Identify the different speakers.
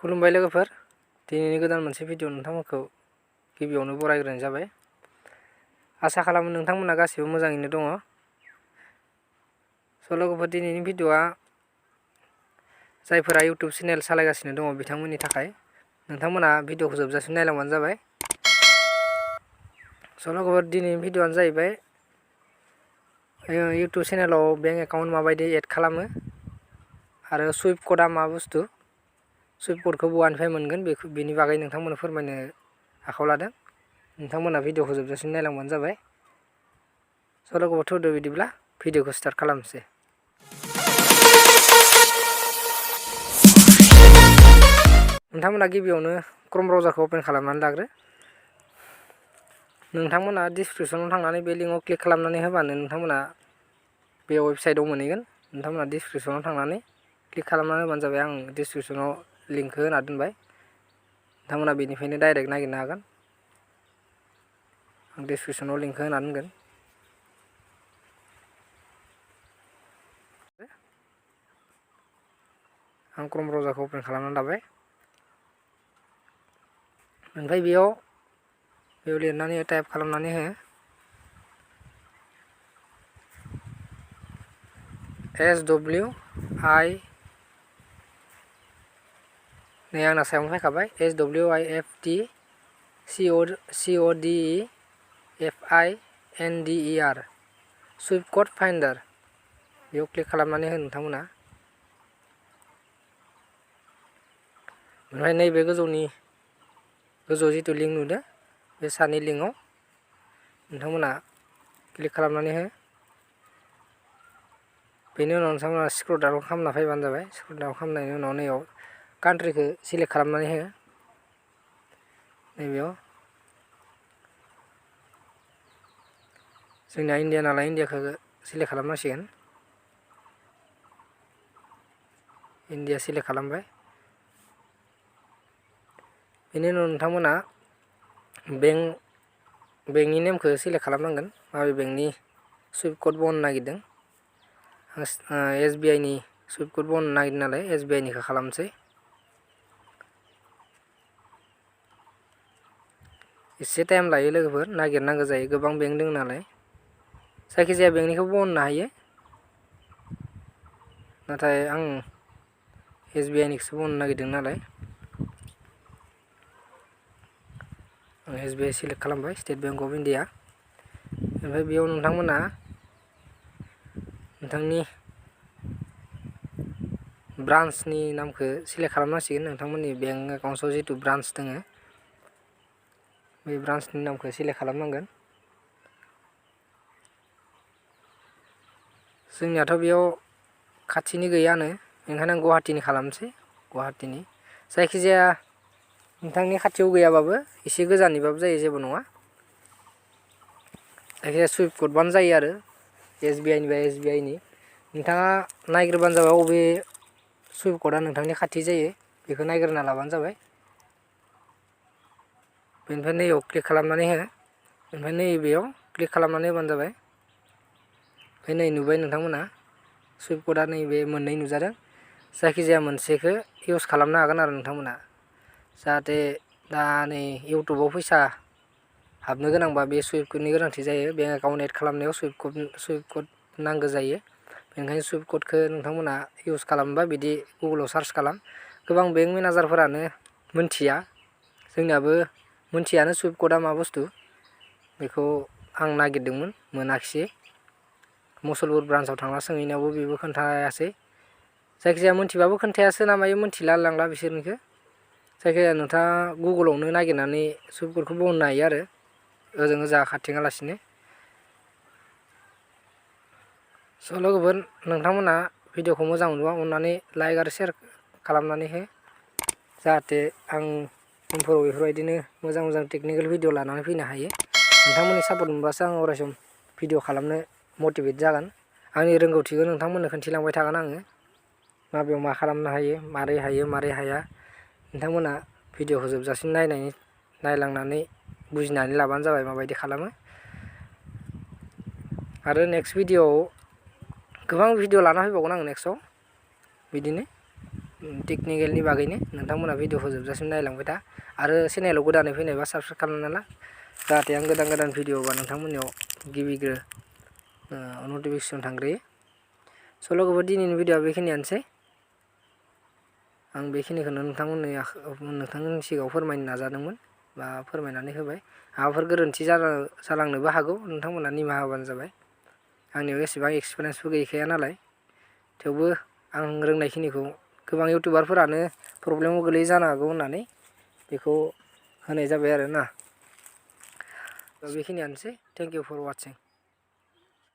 Speaker 1: खुलुमबाय लोगोफोर, दिनैनि गोदान मोनसे भिडिअ नोंथांमोनखौ गिबियावनो बरायग्रोनाय जाबाय। आसा खालामो नोंथांमोना गासिबो मोजाङैनो दङ। लोगोफोर, दिनैनि भिडिअआ जायफोरा इउटुब चेनेल सालायगासिनो दङ बिथांमोननि थाखाय। नोंथांमोना भिडिअखौ जोबजासिम नायलांबानो जाबाय। लोगोफोर, दिनैनि भिडिअआनो जाहैबाय इउटुब चेनेलाव बेंक एकाउन्ट माबायदि एड खालामो आरो सुइफ्ट क'डआ मा बुस्थु, सुइफ्ट क'डखौ बहानिफ्राय मोनगोन बेनि बागै नोंथांमोननो फोरमायनो आखायाव लादों। नोंथांमोना भिडिअखौ जोबजासिम नायलांबानो जाबाय। लोगोफोर, थौदो बिदिब्ला भिडिअखौ स्टार्ट खालामनोसै। नोंथांमोना गिबियावनो क्रोम ब्राउजारखौ अपेन खालामनानै लाग्रो। नोंथांमोना डिसक्रिपसनाव थांनानै बे लिंकआव क्लिक खालामनानै होबानो नोंथांमोना बे वेबसाइटआव मोनहैगोन। नोंथांमोना डिसक्रिपसनाव थांनानै क्लिक खालामनानै होबानो जाबाय। आं डिसक्रिपसनाव लिंकखौ होना दोनबाय, नोंथांमोना बेनिफ्रायनो डाइरेक्ट नागिरनो हागोन। आं डिसक्रिपसनाव लिंकखौ होना दोनगोन। आं क्रोम ब्राउजारखौ अपेन खालामनानै लाबाय। ओमफ्राय बेयाव लिरनानै टाइप खालामनानै हो SWI, नै आंना सायावनो फैखाबाय, SWIFT CODEFINDER सुइफ्ट क'ड फाइन्डार। बेयाव क्लिक खालामनानै हो नोंथांमोना। ओमफ्राय नैबे गोजौआव जिथु लिंक नुदों, बे सानि लिंकआव नोंथांमोना क्लिक खालामनानै हो। बेनि उनाव नोंथांमोना स्क्रल डाउन खालामना फैबानो जाबाय। स्क्रल डाउन खालामनायनि उनाव नैयाव कान्ट्रिखौ सिलेक्ट खालामनानै हो। नैबेयाव जोंनिया इण्डिया नालाय इण्डियाखौ सिलेक्ट खालामनांसिगोन। इण्डिया सिलेक्ट खालामबाय। बेनि उनाव नोंथांमोना बेंकनि नेमखौ सिलेक्ट खालामनांगोन, माबे बेंकनि सुइफ्ट क'ड बनायनो नागिरदों। आं SBI नि सुइफ्ट क'ड बनायनो नागिरदों नालाय SBI निखौ खालामनोसै। एसे टाइम लायो लोगोफोर, नागिरनांगौ जायो, गोबां बेंक दङ नालाय। जायखिजाया बेंकनिखौ बनायनो हायो, नाथाय आं SBI निखौसो बनायनो नागिरदों नालाय आं SBI सिलेक्ट खालामबाय, स्टेट बेंक अफ इण्डिया। ओमफ्राय बेयाव नोंथांमोना नोंथांनि ब्रान्सनि नामखौ सिलेक्ट खालामनांसिगोन। नोंथांमोननि बेंक एकाउन्टआव जिथु ब्रान्स दङ बे ब्रान्सनि नामखौ सिलेक्ट खालामनांगोन। जोंनियाथ' बेयाव खाथिनि गैयानो, ओंखायनो आं गुवाहाटीनि खालामनोसै। गुवाहाटीनि जायखिजाया नोंथांनि खाथियाव गैयाबाबो एसे गोजाननिबाबो जायो, जेबो नङा। जायखिजाया सुइफ्ट क'डबानो जायो आरो SBI निबा SBI नि। नोंथाङा नायग्रोबानो जाबाय बबे सुइफ्ट क'डआ नोंथांनि खाथि जायो, बेखौ नायग्रोना लाबानो जाबाय। बेनिफ्राय नैयाव क्लिक खालामनानै हो। ओमफ्राय नैबेयाव क्लिक खालामनानै होबानो जाबाय। ओमफ्राय नै नुबाय नोंथांमोना सुइफ्ट क'डआ नैबे मोननै नुजादों। जायखिजाया मोनसेखौ इउस खालामनो हागोन आरो नोंथांमोना, जाहाथे दा नै इउटुबाव फैसा हाबनो गोनांबा बे सुइफ्ट क'डनि गोनांथि जायो। बेंक एकाउन्ट एड खालामनायाव सुइफ्ट क'ड नांगौ जायो। बेनिखायनो सुइफ्ट क'डखौ नोंथांमोना इउस खालामोबा बिदि गुगोलाव सार्च खालाम। गोबां बेंक मेनेजारफोरानो मोनथिया, जोंनियाबो मोनथियानो सुइफ्ट क'डआ मा बुस्थु। बेखौ आं नागिरदोंमोन, मोनाखिसै। मुसलपुर ब्रान्सआव थांना सोंहैनायावबो बेबो खोन्थायासै। जायखिजाया मोनथिबाबो खोन्थायासो ना मायो, मोनथिला लांला बिसोरनिखौ। जायखिजाया नोंथाङा गुगोलावनो नागिरनानै सुइफ्ट क'डखौ बनायनो हायो आरो ओजों ओजा खारथिङालासिनो। लोगोफोर, नोंथांमोना भिडिअखौ मोजां मोनोबा अननानै लाइक आरो शेयार खालामनानै हो, जाहाथे आं उनफोराव बेफोरबायदिनो मोजां मोजां टेकनिकेल भिडिअ लानानै फैनो हायो। नोंथांमोननि सापर्ट मोनबासो आं अरायसम भिडिअ खालामनो मटिभेट जागोन। आंनि रोंगौथिखौ नोंथांमोननो खोन्थिलांबाय थागोन आङो, माबेयाव मा खालामनो हायो, मारै हायो मारै हाया। नोंथांमोना भिडिअखौ जोबजासिम नायलांनानै बुजिनानै लाबानो जाबाय माबायदि खालामो। आरो नेक्स्ट भिडिअआव गोबां भिडिअ लाना फैबावगोन आं नेक्स्टआव बिदिनो। टेक्निकेलनि बागैनो नोंथांमोना भिडिअखौ जोबजासिम नायलांबाय था आरो चेनेलाव गोदानै फैनायबा साबस्क्राइब खालामना ला जाहाथे आं गोदान भिडिअ बा नोंथांमोननियाव गिबिग्रो नटिफिकेसन थांग्रोयो स' लोगोफोर दिनैनि भिडिअआ बेखिनियानोसै आं बेखिनिखौनो नोंथांमोननि सिगाङाव फोरमायनो नाजादोंमोन बा फोरमायनानै होबाय माबाफोर गोरोन्थि जालांनोबो हागौ नोंथांमोना निमाहा होबानो जाबाय आंनियाव एसेबां एक्सपिरियेन्सबो गैखाया नालाय थेवबो आं रोंनायखिनिखौ गोबां इउटिउबारफोरानो प्रब्लेमाव गोलैयो जानो हागौ होननानै बेखौ होनाय जाबाय आरो ना बेखिनियानोसै थेंक इउ फर वाचिं